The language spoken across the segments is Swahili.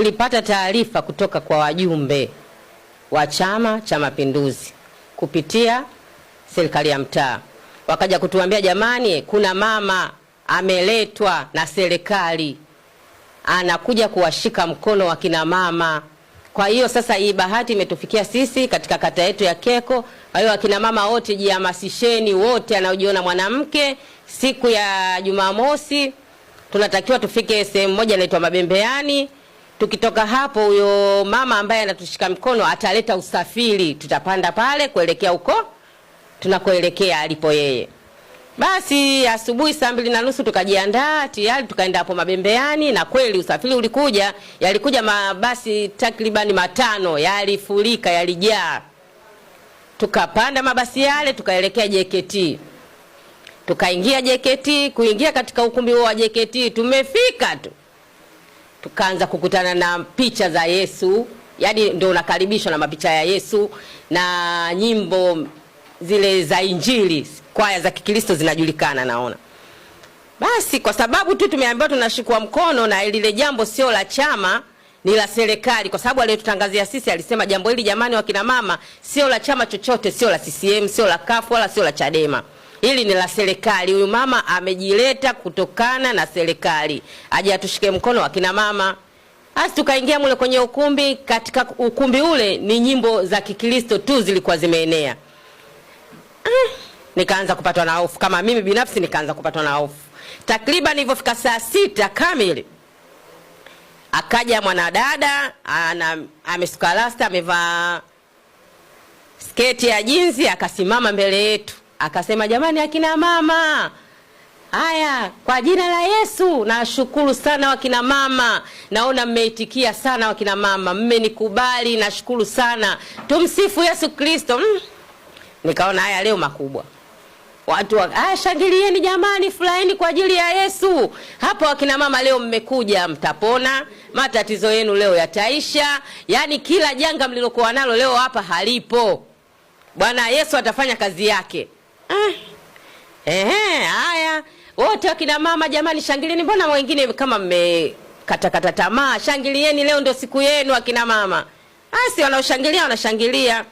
Tulipata taarifa kutoka kwa wajumbe wa Chama cha Mapinduzi kupitia serikali ya mtaa, wakaja kutuambia, jamani, kuna mama ameletwa na serikali anakuja kuwashika mkono wa kina mama. Kwa hiyo sasa hii bahati imetufikia sisi katika kata yetu ya Keko. Kwa hiyo akina mama wote jihamasisheni, wote anaojiona mwanamke, siku ya Jumamosi tunatakiwa tufike sehemu moja inaitwa Mabembeani. Tukitoka hapo, huyo mama ambaye anatushika mkono ataleta usafiri, tutapanda pale kuelekea huko tunakoelekea alipo yeye. Basi asubuhi 2:30 tukajiandaa tayari tukaenda hapo Mabembeani, na kweli usafiri ulikuja. Yalikuja mabasi takribani 5, yalifurika, yalijaa. Tukapanda mabasi yale tukaelekea JKT. Tukaingia JKT, kuingia katika ukumbi huo wa JKT tumefika tu tukaanza kukutana na picha za Yesu, yaani ndio unakaribishwa na mapicha ya Yesu na nyimbo zile za Injili, kwaya za Kikristo zinajulikana naona. Basi kwa sababu tu tumeambiwa tunashikwa mkono na lile jambo sio la chama, ni la serikali, kwa sababu aliyetutangazia sisi alisema jambo hili jamani, wakina mama, sio la chama chochote, sio la CCM, sio la CUF wala sio la Chadema. Hili ni la serikali. Huyu mama amejileta kutokana na serikali, aje atushike mkono wakina mama. Basi tukaingia mule kwenye ukumbi. Katika ukumbi ule ni nyimbo za Kikristo tu zilikuwa zimeenea. Nikaanza kupatwa na hofu, kama mimi binafsi nikaanza kupatwa na hofu. Takriban ilivyofika 6:00 kamili akaja mwanadada amesuka rasta, amevaa sketi ya jinzi, akasimama mbele yetu akasema, jamani akina mama, haya kwa jina la Yesu nashukuru sana wakina mama, naona mmeitikia sana wakina mama, mmenikubali, nashukuru sana, tumsifu Yesu Kristo. Nikaona haya leo makubwa. Watu shangilieni jamani, furahini kwa ajili ya Yesu. Hapo wakina mama leo mmekuja, mtapona, matatizo yenu leo yataisha. Yaani kila janga mlilokuwa nalo leo hapa halipo. Bwana Yesu atafanya kazi yake. Haya. Wote wakina mama jamani, shangilieni. Mbona wengine kama mmekatakata tamaa? Shangilieni, leo ndio siku yenu wakina mama. Asi wanaoshangilia wanashangilia.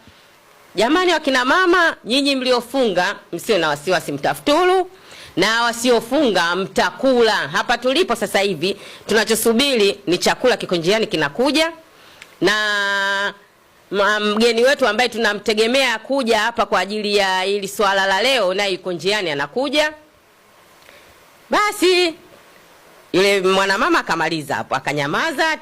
Jamani wakina mama, nyinyi mliofunga msio na wasiwasi, mtafuturu, na wasiofunga mtakula. Hapa tulipo sasa hivi tunachosubiri ni chakula kiko njiani kinakuja, na mgeni wetu ambaye tunamtegemea kuja hapa kwa ajili ya hili swala la leo naye yuko njiani anakuja. Basi yule mwanamama akamaliza hapo akanyamaza.